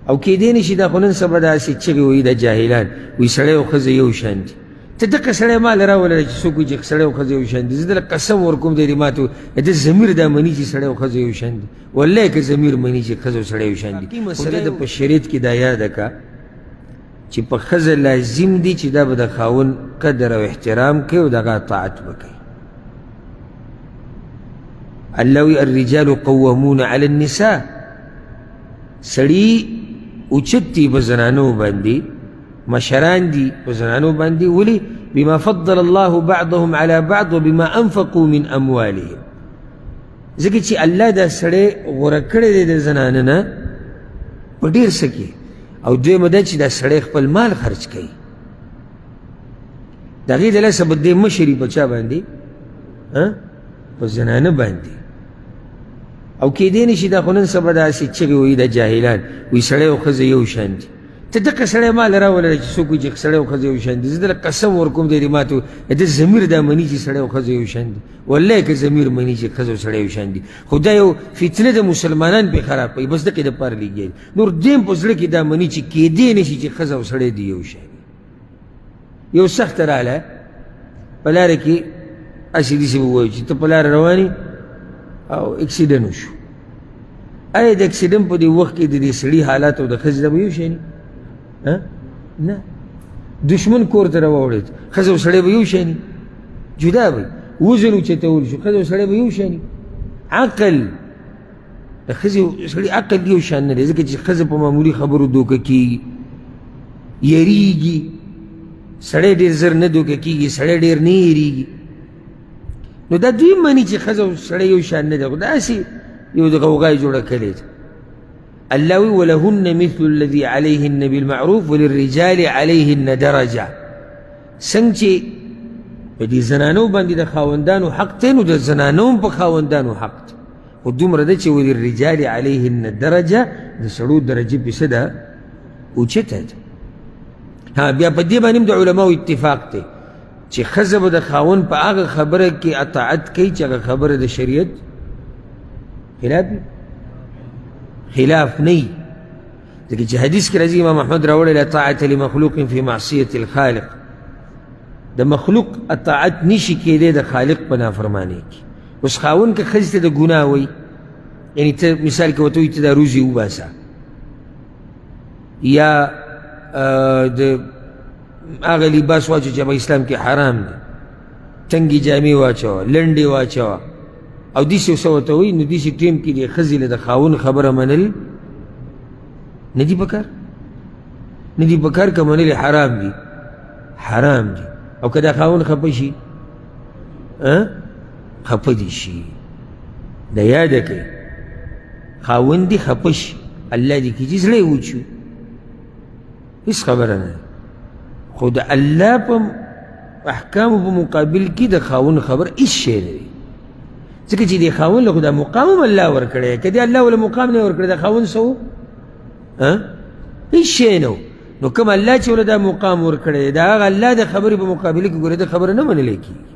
او کېدی نه شي. دا خو نن سبا داسې چغې وایي دا جاهلان، وایي سړی او ښځه یو شان دي. ته دقه سړی ما له راولره چې څوک وایي چې سړی او ښځه یو شان دي، زه دله قسم ورکوم دی دې ماته د ضمیر دا مني چې سړی او ښځه یو شان دي. والله که ضمیر مني چې ښځه او سړی یو شان دي. مسله د په شریعت کې دا یاده که چې په ښځه لازم دي چې دا به د خاوند قدر او احترام کوي او د هغه اطاعت به کوي. الله وی الرجال قوامون علی النساء، سړي اوچت دي په زنانو باندې، مشران دي په زنانو باندې. ولې؟ بما فضل الله بعضهم على بعض وبما انفقوا من اموالهم. ځکه چې الله دا سړی غوره کړی دی د زنانه نه په ډېر څه کې، او دویمه دا چې دا سړی خپل مال خرج کوي، د هغې د لاسه به دی مشري په چا باندې؟ په زنانه باندې. او کېدی نه شي. دا خو نن سبا داسې چغې وایي دا جاهلان، وایي سړی او ښځه یو شان دي. ته دقه سړی ما له راولره چې څوک وایي چې سړی او ښځه یو شان دي، زه دله قسم ورکوم دی دې ماته د ضمیر دا مني چې سړی او ښځه یو شان دي. والله که ضمیر مني چې ښځه او سړی یو شان دي، خو دا یو فتنه د مسلمانان پرې خرابوي، بس دقې دپاره لګیا دي. نور دیم په زړه کې دا مني چې کېدی نه شي چې ښځه او سړی دي یو شان. یو سخته راله په لاره کې، هسې داسې ووایو چې ته په لاره روان او اکسیډنټ وشو. آیا د اکسیډنټ په دې وخت کې د دې سړي حالات او د ښځې دا به یو شی نه؟ نه. دښمن کور ته راواوړېد، ښځه او سړی به یو شی نه، جدا به. وزن اوچتول شو، ښځه او سړی به یو شی نه. عقل د ښځې او سړي عقل یو شان نه دی، ځکه چې ښځه په معمولي خبرو دوکه کېږي، یریږي. سړی ډېر زر نه دوکه کېږي، سړی ډېر نه یریږي. نو دا دوی مني چې ښځه او سړی یو شان نه دی، خو داسې یو د غوغا یې جوړه کړې ده. الله وی ولهن مثل الذي عليهن بالمعروف وللرجال عليهن درجه. څنګه چې په دې زنانو باندې د خاوندانو حق دی، نو د زنانو هم په خاوندانو حق دی، خو دومره ده چې وللرجال علیهن درجه، د سړو درجه پې څه ده؟ اوچته ده. ها بیا په دې باندې هم د علماو اتفاق دی چې ښځه به د خاوند په هغه خبره کې اطاعت کوي چې هغه خبره د شریعت خلاف خلاف نه وي. ځکه چې حدیث کې راځي، امام احمد راوړی، لا طاعة لمخلوق فی معصیة الخالق، د مخلوق اطاعت نشي کېدی د خالق په نافرمانۍ کې. اوس خاوند که ښځې ته د ګناه وایي، یعنی ته مثال کې ورته وایي ته دا روزي وباسه، یا د هغه لباس واچوه چې په اسلام کې حرام دی، تنګې جامې واچوه، لنډې واچوه، او داسې څه ورته وایي، نو داسې ټایم کې د ښځې له د خاوند خبره منل نه دي پکار، نه دي پکار. که منل حرام دي، حرام دي. او که دا خاوند خفه شي، خفه دي شي، دا یاده کړئ، خاوند دي خفه شي، الله دې کړي چې زړه یې وچو، هېڅ خبره نه ده. خو د الله په احکامو په مقابل کې د خاوند خبره هېڅ شی نه دی، ځکه چې د خاوند له خو دا مقام هم الله ورکړی. که دې الله وله مقام نه ورکړی، د خاوند څه و؟ هېڅ شی نه و. نو کوم الله چې وله دا مقام ورکړی، دا هغه الله د خبرې په مقابله کې ګوره د خبره نه منلی کېږي.